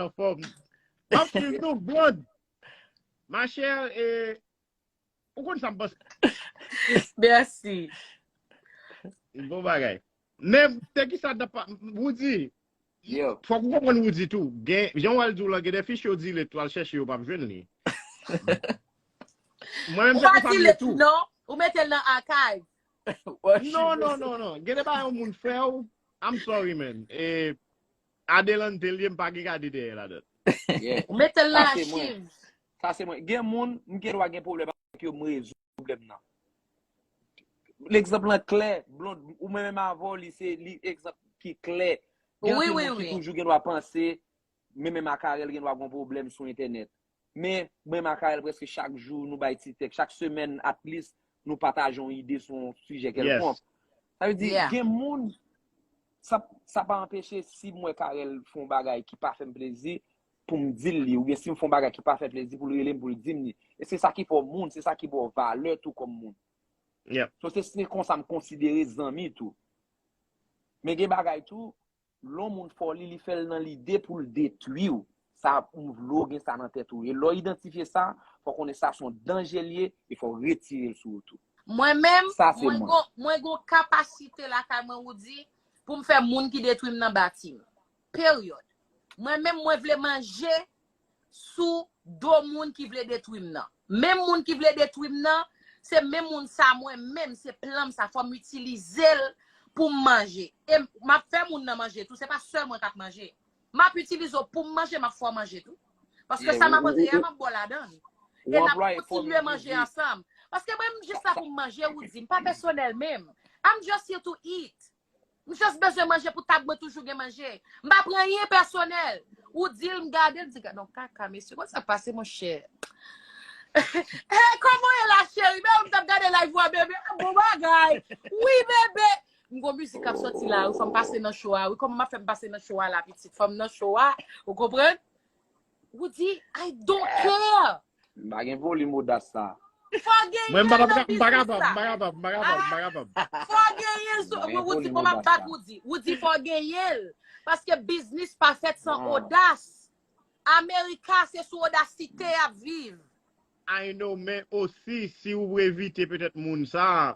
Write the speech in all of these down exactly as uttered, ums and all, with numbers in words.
Anfòm. M ap swiv nou, Blonde. Ma chère, e, ou konn sa m panse. Mèsi. Bon bagay. Men, te ki sa nan pa, Woody, Yo. Fòk ou konprann Woody tou. Gen, jan w al di w lan, gen de fichye w delete, w al chèche yo, w p ap jwenn li. Mwen menm Ou se pa konsa m ye delete, tou. Non. Ou mete l nan archive. Non, non, non, non. Gen de bagay yon moun fè w, I'm sorry, man. E, adelante l ye, m pa gen gade dèyè ladan. Yeah. Ou mete l nan Sa se mwen. Achiv. Sa se mwen. Gen moun, m gen dwa gen pwoblèm ak yo, m rezoud pwoblèm nan. Legzanp lan klè, Blonde, ou menm avè w, li se li egzanp ki klè. Gen Wi, anpil wi, moun ki wi. Toujou gen dwa panse, men menm ak Carel gen dwa gen pwoblèm sou entènèt. Men, mwen menm ak Carel prèske chak jou nou bay ti tèks, chak semèn at least nou pataje yon ide sou yon sijè kèlkonk. Yes. Sa vle di, Yeah. Gen moun, sa, sa pa anpeche si m wè Carel fè yon bagay ki pa fè m plezi, pou m di l li, oubyen si m fè yon bagay ki pa fè plezi pou l rele m pou l di m li. E se sa ki fè w moun, se sa ki ba w valè tou kòm moun. Yep. So se se konsa m konsidere zanmi tou. Men gen bagay tou, lè yon moun fè w li, li fè l nan lide pou l detwi w. Sa m vle w gen sa nan tèt ou. E lè w idantifye sa, fò w konnen sa se yon danje l ye, e fò w retire l sou ou tou. Mwen menm, Sa se mwen mwen. gon, mwen gon kapasite lakay mwen, Woody, pou m fè moun ki detwi m nan bati m. Peryòd. Mwen menm, mwen vle manje sou do moun ki vle detwi m nan. Menm moun ki vle detwi m nan, se menm moun sa mwen menm, se plan m sa, fò m itilize l pou m manje. E m ap fè moun nan manje tou, se pa sèl mwen k ap manje. M ap itilize w pou m manje, m ap fè w manje tou. Paske Yeah, sa m ou- ap antre ou- a, m ap ba w ladan. ou E n ap anplwaye kontinye fòmil manje ki di- ansanm. Paske mwen, m jis la pou m manje, Woody, m pa pèsonèl menm. I'm just here to eat. M just bezwen manje pou tab mwen toujou gen manje. M pa pran anyen pèsonèl. Ou di l, m gade l, m di, "Gad yon kaka, mesye, konn sa k pase, monchè?" Hey, kòman w ye la, cheri? Men m t ap gade live ou a, bebe. Ah, bon bagay. Wi, bebe. M gon mizik k ap soti la, wi, fò m pase nan show a, wi. Kòman m ap fè m pase nan show a la, pitit? Fò m nan show a, ou konprann? Woody, I don't care. M pa gen volim odas sa. Fò genyen Mwen, m pa nan kapab, m pa biznis kapab, la. m pa kapab, m pa kapab, m pa kapab. Fò genyen zo. Mwen Woody, volim kòman m odas bat la. Woody? Woody, fò genyen l. Paske biznis pa fèt san Non. odas. Amerika, se sou odasite y ap viv. I know, men osi, si ou evite petèt moun sa,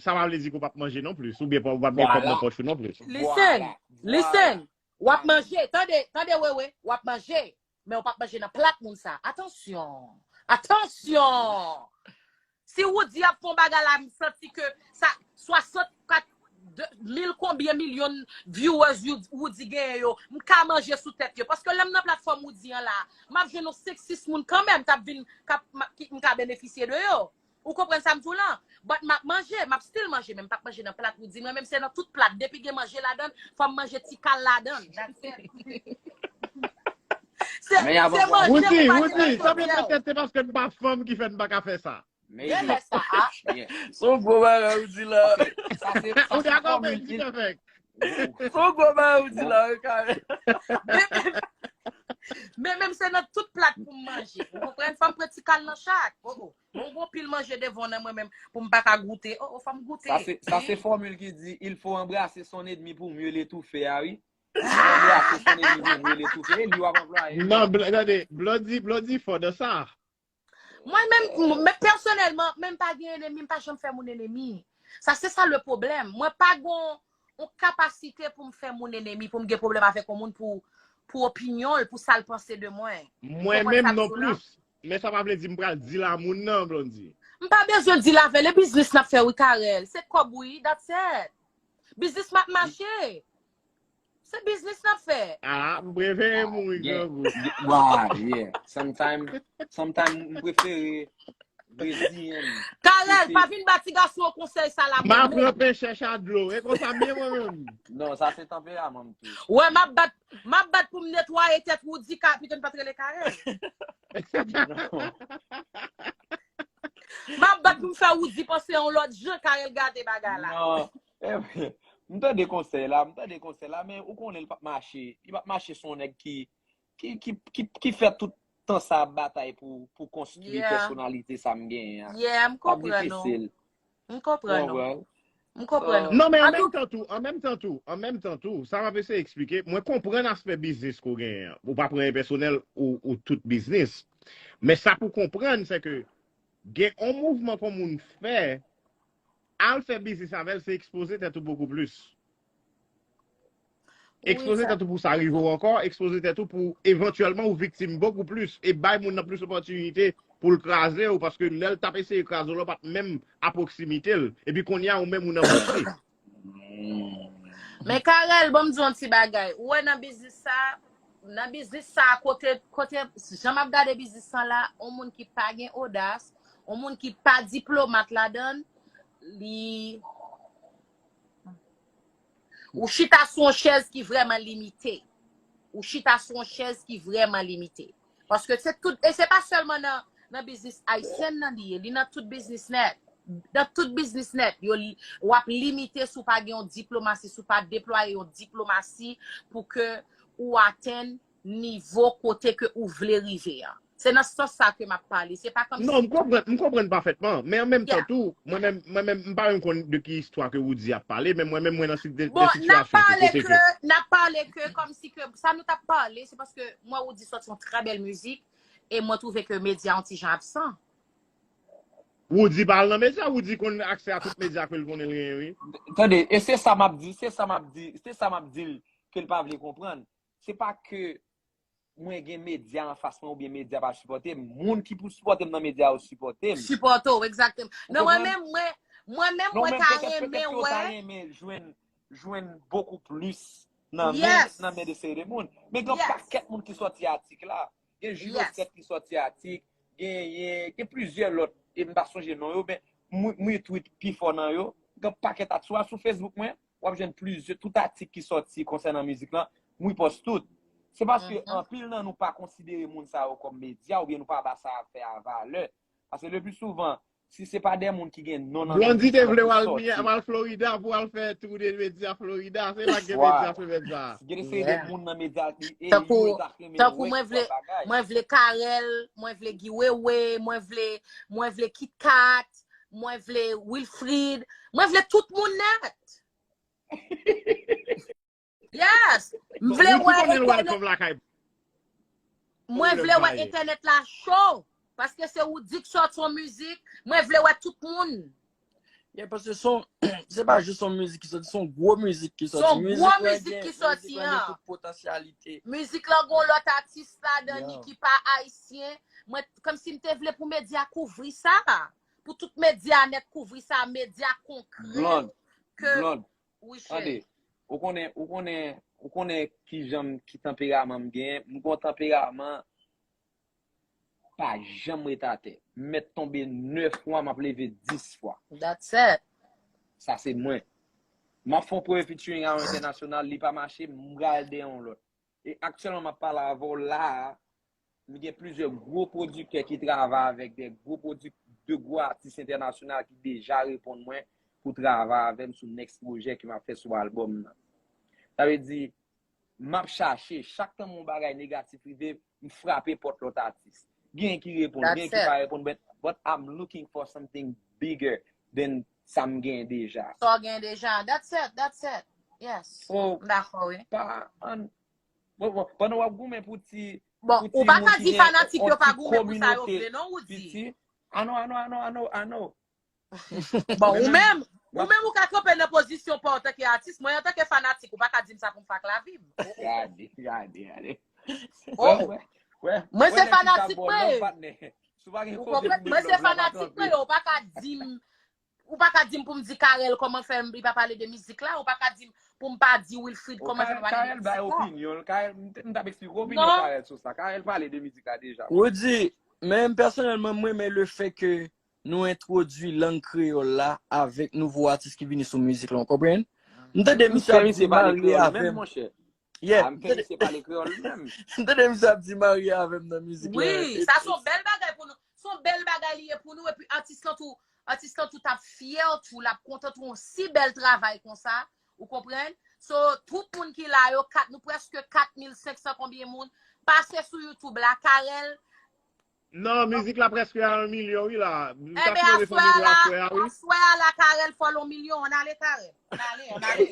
sa pa vle di ke w p ap manje non plis, oubyen w p ap gen kòb Vwala. Nan pòch ou non plis. Listen, Vwala. Listen. W ap manje, tande, tande, Wewe, w ap manje, men w p ap manje nan plat moun sa. Atansyon, atansyon. Si Woody ap fè yon bagay la, m santi ke sa, swasannkat mil konbyen milyon viewers Woody genyen yo, m ka manje sou tèt yo. Paske lè m nan platfòm Woody an la, m ap jwenn yon senk sis moun kanmenm k ap vin, k ap, m ap- ki- m ka benefisye de yo. Ou konprann sa m di w lan? But m ap manje, m ap still manje, men m p ap manje nan plat Woody. Mwen menm se nan tout plat. Depi gen manje ladan, fò m manje ti kal ladan. That's it. Se Men y a se bon manje Woody, pou pa Woody, gen sa vle pwoblèm. Petèt se paske n pa fanm ki fè n pa ka fè sa. Men Gen lè sa a. Yeah. Se yon gwo bagay ou di la. Sa se Ou sa se dakò fòmil ki ki fè fèk? Se yon gwo bagay ou di la, wi, Carel. Men menm se nan tout plat pou m manje. Ou konprann? Fò m pran ti kal nan chak. Oh, oh. Bon, gon pil manje devan nan mwen menm pou m pa ka goute. Oh, oh, fò m goute. Sa se sa se fòmil ki di il faut embrasser son ennemi pour mieux l'étouffer a wi. Il faut embrasser son ennemi pour mieux l'étouffer. E li w ap anplwaye. Non, Bl- tande, Blondy, Blondy fò nan sa. Mwen menm, men pèsonèlman, menm pa gen enemi, m pa janm fè moun enemi. Sa se sa le pwoblèm. Mwen pa gon yon kapasite pou m fè moun enemi, pou m gen pwoblèm avèk yon moun pou pou opinyon l, pou sa l panse de mwen. Mwen Konprann menm sa m non di w la? Plis. Men sa pa vle di m pral di la moun nan, Blondy. M pa bezwen di l avè l, e biznis n ap fè wi, Carel. Se kòb wi, that's it. Biznis m ap mache. Se biznis n ap fè. Ah, m prefere mouri grangou. Why, yeah. Sometimes, sometimes m prefere reziyen m. Carel, pa vin ba ti gason an konsèy sa la. M ap pran pen chèch a dlo. E konsa m ye mwen menm. Non, sa se tanperaman m tou. Wè, m ap bat, m ap bat pou m netwaye tèt Woody ka, pito n pa t rele Carel. M ap bat pou m fè Woody panse yon lòt jan, Carel gade bagay la. Non. Eh, m tande konsèy la, m tande konsèy la, men ou konnen l p ap mache. Li p ap mache sou yon nèg ki ki, ki, ki, ki fè tout tan sa ap batay pou, pou konstwi Yeah. Pèsonalite sa m genyen an. Yeah, m L ap konprann ou. Difisil. M konprann ou. Konprann? M konprann ou. Non, men an An tou menm tan tou, an menm tan tou, an menm tan tou, sa m ap eseye eksplike, mwen konprann aspè biznis ke w genyen an. Ou pa pran yon pèsonèl ou, ou tout biznis. Men sa pou konprann, se ke gen yon mouvman ke yon moun fè, al fè biznis avè l, se ekspoze tèt ou bokou plis. Wi, Ekspoze sa. Tèt ou pou sa rive w ankò, ekspoze tèt ou pou evantyèlman ou viktim bokou plis e bay moun nan plis opòtinite pou l kraze w, paske lè l t ap eseye kraze w la, w pa t menm a pwoksimite l. Epi kounye a, ou menm ou nan bouch li. Men Carel, bon, m di yon ti bagay. Ou wè nan biznis sa, nan biznis sa, kote, kote, jan m ap gade biznis sa la, yon moun ki pa gen odas, yon moun ki pa diplomat ladan, li, ou chita sou yon chèz ki vrèman limite. Ou chita sou yon chèz ki vrèman limite. Paske se tout, e se pa sèlman nan, nan biznis ayisyen nan li ye, li nan tout biznis nèt. Nan tout biznis nèt, yo, w ap limite si w pa gen yon diplomasi, si w pa deplwaye yon diplomasi pou ke ou atenn nivo kote ke ou vle rive an. Se nan sans sa ke m ap pale. Se pa kòmsi. Non, m konprann, m konprann pafètman. Men an menm tan tou, mwen menm, mwen menm, m pa menm konn de ki istwa ke Woody ap pale, men mwen menm, mwen nan sit de, de Bon, n ap sitiyasyon tou, pale kote ke, ke. N ap pale ke kòmsi ke, sa nou t ap pale, se paske mwen Woody sòti yon trè bèl mizik, e mwen twouve ke medya yon ti jan absan. Woody pa al nan medya, Woody konn aksè a tout medya ke l konnen l genyen, wi. Tande, e se sa m ap di, se sa m ap di, se sa m ap di l ke l pa vle konprann. Se pa ke mwen gen medya anfas mwen oubyen medya pa sipòte m. Moun ki pou sipòte m nan medya yo sipòte m. Sipòte w, egzakteman. Ou Non, mwen konprann? menm, mwen, mwen menm, Non, mwen men ta petèt, petèt renmen ke yo ta wè. Renmen jwenn, jwenn bokou plis nan men, Yes. Nan men de seri de moun. Men gen Yes. Pakèt moun ki sòti atik la. Gen Juno Yes. Sèt ki sòti atik. Genyen, gen plizyè lòt. E m pa sonje non yo, men mwen, mwen retweet pi fò nan yo. Gen pakèt atik. Sou, sou Facebook mwen, w ap jwenn plizyè, tout atik ki sòti konsènan mizik lan, mwen post tout. Se paske Mhm. Anpil nan nou pa konsidere moun sa yo kòm medya oubyen nou pa ba sa afè a valè. Paske le pli souvan, si se pa de moun ki gen non nan Blondy mizik te lan vle ki w al, sòti. al Florida pou al fè tou de medya Florida. Se pa gen Vwa. Medya semèn sa. Gen de seri de Yeah. Moun nan medya li e Tankou, yo ta renmen tankou wè mwen ki vle, bagay. Mwen vle Carel, mwen vle Guy Wewe, mwen vle, mwen vle Kit Kat, mwen vle Wilfrid, mwen vle tout moun nèt. Yes! M Bon, vle Woody wè konnen l entènèt, welcome lakay. mwen Problem vle wè pa ye. Entènèt la cho. Paske se Woody k sòti yon mizik, mwen vle wè tout moun. Yeah, paske son, se pa jis yon mizik ki sòti, se yon gwo mizik ki Se sòti. yon gwo Mizik la mizik gen, ki sòti mizik la gen an. Tout potansyalite. Mizik lan gon lòt atis ladan li Yeah. Ki pa ayisyen. Mwen, kòmsi m te vle pou medya kouvri sa. Pou tout medya nèt kouvri sa, medya konkrè Blonde, ke Blonde, Wi, tande, cheri. Ou konnen, ou konnen, ou konnen kijan m, ki tanperaman m genyen. M gon tanperaman pa janm ret atè. M mèt tonbe nèf fwa, m ap leve dis fwa. That's it. Sa se mwen. M ap fè yon premye featuring a yon entènasyonal, li pa mache, m pral dèyè yon lòt. E aktyèlman m ap pale avè w la a, m gen plizyè gwo pwodiktè ki travay avèk de gwo pwodik, de gwo atis entènasyonal ki deja reponn mwen pou travay avè m sou next pwojè ke m ap fè sou albòm nan. Sa vle di, m ap chache, chak tan yon bagay negatif rive, m frape pòt lòt atis. Gen ki reponn, gen ki pa reponn, but, but I'm looking for something bigger than sa m gen deja. Sa w gen deja. That's it, that's it. Yes. So, M dakò, wi. Pa, an, bon, bon, pandan w ap goumen pou ti, Bon, pou ou ti pa moun ka ki di gen fanatik yon yo pa ti goumen pou sa yo kominote vle, non, Woody. Piti. I know, I know, I know, I know, I know. Bon, Men ou menm, menm, w ou ap menm ou ka kanpe nan pozisyon pa w antanke atis. Mwen, antanke fanatik, ou pa ka di m sa pou m fè ak lavi m. Oh, oh. Gade, gade, gade. Oh. Wè, wè, wè, Mwen, wè se nèg ki sa fanatik bò mwen love, ye. Patnè. Si w pa gen Ou kote pou konprann? met Mwen, se love la, pa fanatik mwen kanpe. Ye. Ou pa ka di m, ou pa ka di m pou m di Carel kòman fè m, li pa pale de mizik la, ou pa ka di m pou m pa di Wilfrid O, kòman fè Carel, pa pale de Carel bay mizik la. Opinyon l. Carel, m t, m t ap eksplike opinyon Non. Carel sou sa. Carel pale de mizik la deja. Woody, men pèsonèlman, mwen renmen le fè ke nou entwodui lang kreyòl la avèk nouvo atis ki vini sou mizik la, w konprann? M tande M misye ap fè di misye pale marye kreyòl avè menm, m. monchè. Yeah, A, m fè misye pale kreyòl menm. M tande misye ap di marye avè m nan mizik la. Wi, sa se yon bèl bagay pou nou. Se yon bèl bagay li ye pou nou. Epi atis lan tou, atis lan tou t ap fyè tou, l ap kontan tou yon si bèl travay konsa. Ou konprann? So, tout moun ki la yo, kat, nou prèske kat mil senk san konbyen moun. Pase sou YouTube la, Carel, Non, mizik la prèske a yon milyon, wi, la. M ta Enben, sipoze fè yon aswè a milyon la, aswè a, wi. Aswè a la, Karèl fòl yon milyon. Ann ale, Karèl. Ann ale, ann ale.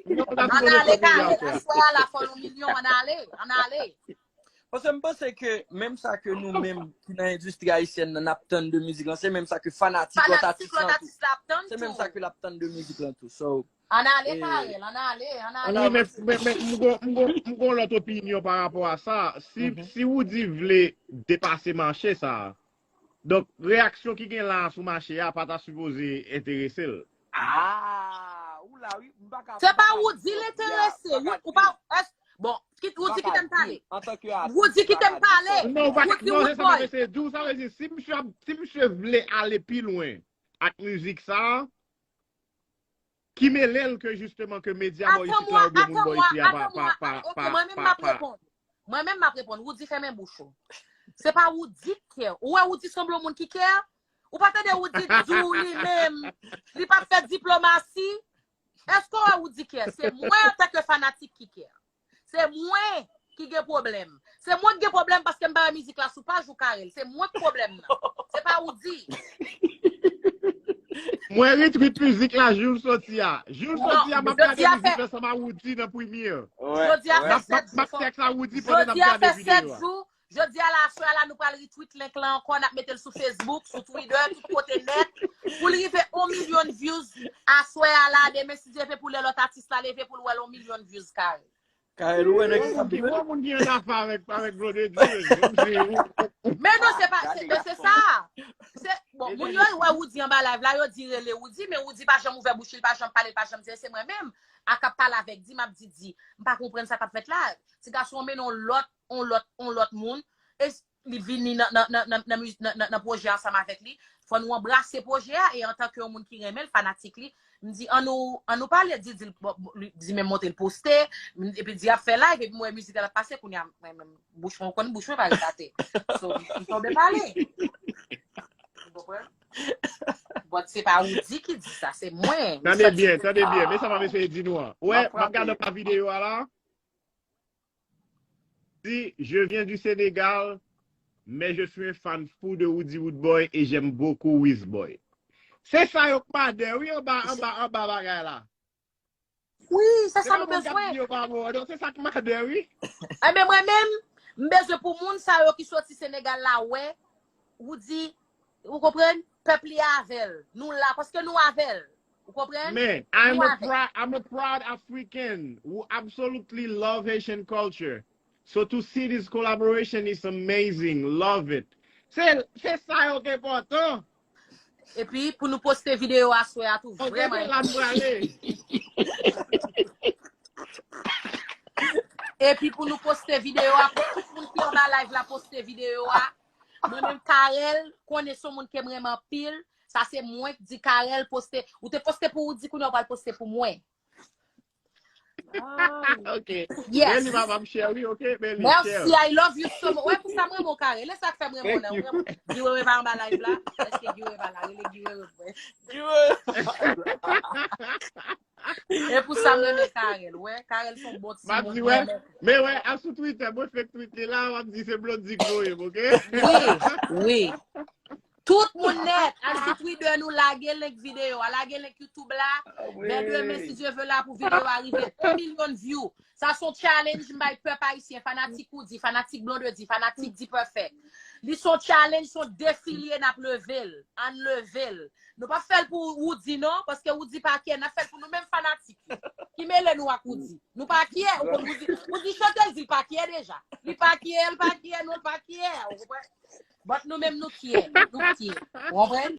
Non, m ta Ann sipoze fè ale, yon milyon Karèl. aswè a. Aswè a la, fòl yon milyon. Ann ale, ann ale. Paske m panse ke menm sa ke nou menm ki nan endistri ayisyèn nan n ap tann de mizik lan, se menm sa ke fanatik lòt Fanatik atis lòt lan tou. Atis la ap tann Se menm tou. Sa ke l ap tann de mizik lan tou. So, Ann ale, e- Karèl, ann ale, ann Wi, ale. men, men, men m gon- m gon- m gon lòt opinyon pa rapò a sa. Si, Mhm. Si Woody vle depase mache sa, donk, reyaksyon ki gen la sou mache a pa ta sipoze enterese l. Ah, ou la, wi, m pa ka. Se pa Woody l enterese, ou pa, bon, Woody kite m pale. Antanke atis, Woody kite m pale. Non, ou pa, Woody non, se sa m Woodboy. ap eseye di w, sa vle di, si misye, ap- si misye vle ale pi lwen ak mizik sa, ki mele l ke jisteman ke medya bò isit la oubyen moun bò isit a pa pa pa pa pa pa Mwen menm m ap reponn. Mwen menm m ap reponn. Woody fèmen bouch ou. Se pa Woody k kè. Ou wè Woody sanble yon moun ki kè? Ou pa tande Woody di w li menm li p ap fè diplomasi? Èske w wè Woody kè? Se mwen antanke fanatik ki kè. Se mwen ki gen pwoblèm. Se mwen ki gen pwoblèm paske m pa wè mizik la sou paj ou, Karèl. Se mwen k pwoblèm nan. Se pa Woody. Mwen retweet mizik la jou l soti a. Jou l soti a, m ap gade mizik la ansanm a Woody nan premye. Jodi a fè sèt jou. M ap tèks a Woody pandan n ap gade videyo a. Jodi a la, aswè a la, nou pral retweet link lan ankò, n ap mete l sou Facebook, sou Twitter, tout kote nèt, pou l rive yon milyon views aswè a la, demen si Dye vle pou lè lòt atis la leve pou l wè l yon milyon views kare. Karèl, ou wè nèg ki Ou ki ou moun ki annafè avèk avèk Blondedy. Men non, se pa, se, se sa. Se, bon, moun yo wè Woody anba live la, yo di rele Woody, men Woody pa janm ouvè bouch li, pa janm pale, pa janm di, se mwen menm a k ap pale avèk di, m ap di di. M pa konprann sa k ap fèt la. Ti gason an mennen yon lòt, yon lòt, yon lòt moun. E li vini nan, nan, nan, nan, nan, nan, nan, nan pwojè ansanm avèk li. Fò nou anbrase pwojè a e antanke yon moun ki renmen l, fanatik li, m di, an nou, an nou pale, di, di, l- bon, li- di men montre l poste, m- epi di ap fè live, epi m wè mizik la ap pase, kounye a, mwen menm, bouch mwen, ou konn bouch mwen pa ret atè. So, m tonbe pale. Ou konprann? But se pa Woody ki di sa, se mwen. Tande byen, tande byen. Men sa m ap eseye di nou an. Wè, m ap gade pa videyo a la. Di, je viens du Sénégal, mais je suis un fan fou de Woody Woodboy et j'aime beaucoup Wizboy. Se sa yo k mande, wi, anba, anba, anba bagay la. Wi, se sa nou bezwen. Se sa k mande, wi. Enben, mwen menm, m bezwen pou moun sa yo ki soti Senegal la wè, Woody, ou konprann, pèp li avè l. Nou la, paske nou avè l. Ou konprann? Man, I'm a, prou- I'm a proud African who absolutely love Haitian culture. So to see this collaboration is amazing. Love it. Se se sa yo ki enpòtan. Epi pou nou poste videyo aswè a tou, Ok, vrèman. La nou prale. Epi pou nou poste videyo a, pou tout moun ki anba live la poste videyo a. Mwen menm Karèl, konnen se yon moun ke m renmen anpil. Sa se mwen ki di Karèl poste. Ou te poste pou Woody, kounye a ou pral poste pou mwen. Ok. Yes. Beli, papa m cheri, ok? Beli, Merci, I love you so much. Wè, pou sa mwen bon Karèl. E sa k fè mwen bon nan. Mwen, Guy Wewe pa anba live la. Èske Guy Wewe pa la? Rele Guy Wewe, mwen. E pou sa mwen renmen Karèl. Wè, Karèl se yon bon ti moun. Mwen di, wè. Men wè, al sou Twitter, mwen fake tweet li la, w ap di se Blondedy k voye m, ok? Wi, wi. Tout moun nèt, al sou Twitter nou, lage link videyo a, lage link YouTube la. Bèl demen, si Dye vle la, pou videyo a rive yon milyon view. Sa se yon challenge m bay pèp ayisyen, fanatik Woody, fanatik Blondedy, fanatik D-Perfect. Li se yon challenge, se yon defi li ye, n ap leve l. Ann leve l. Nou p ap fè l pou Woody non, paske Woody pa kyè, n ap fè l pou nou menm fanatik yo. Ki mele nou ak Woody? Nou pa kyè, ou konn Woody, Woody chante, l di l pa kyè deja. Li pa kyè, l pa kyè, nou pa kyè. Ou konprann? But nou menm nou kyè, nou kyè. Ou konprann?